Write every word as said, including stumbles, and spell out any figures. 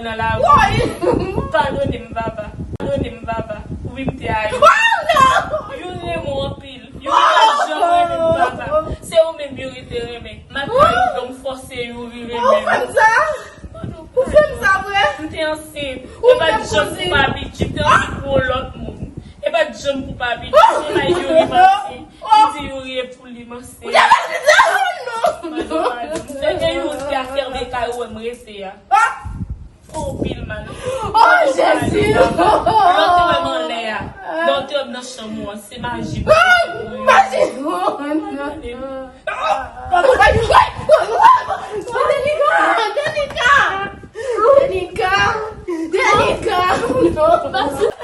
Nan lari. Padone m, papa. Padone m, papa. Wi, m te aji. Youri renmen w anpil. Youri pa janm renmen m, papa. Se ou menm Youri te renmen. Malgre Youri, m fòse Youri renmen m. Ou fè m sa? Ou fè m sa vre? M te ansent. E pa t janm pou Papi G, m te ansent pou yon lòt moun. E pa t janm pou Papi G. Se pa Youri manti. Li di Youri e pou li m ansent. Ou te pral di sa? Oh, non, non. Padon, padon. Se gen Youri ki a fè de kay ou wè m rete a. Fè w pil mal. Oh, Jezi! Lè w te wè m anlè a, lè w te wè m nan chanm ou an, se maji m te fè pou ou. Maji! Oh, non. Oh, Denika! Denika! Denika! Denika! Denika! Non, pa sa.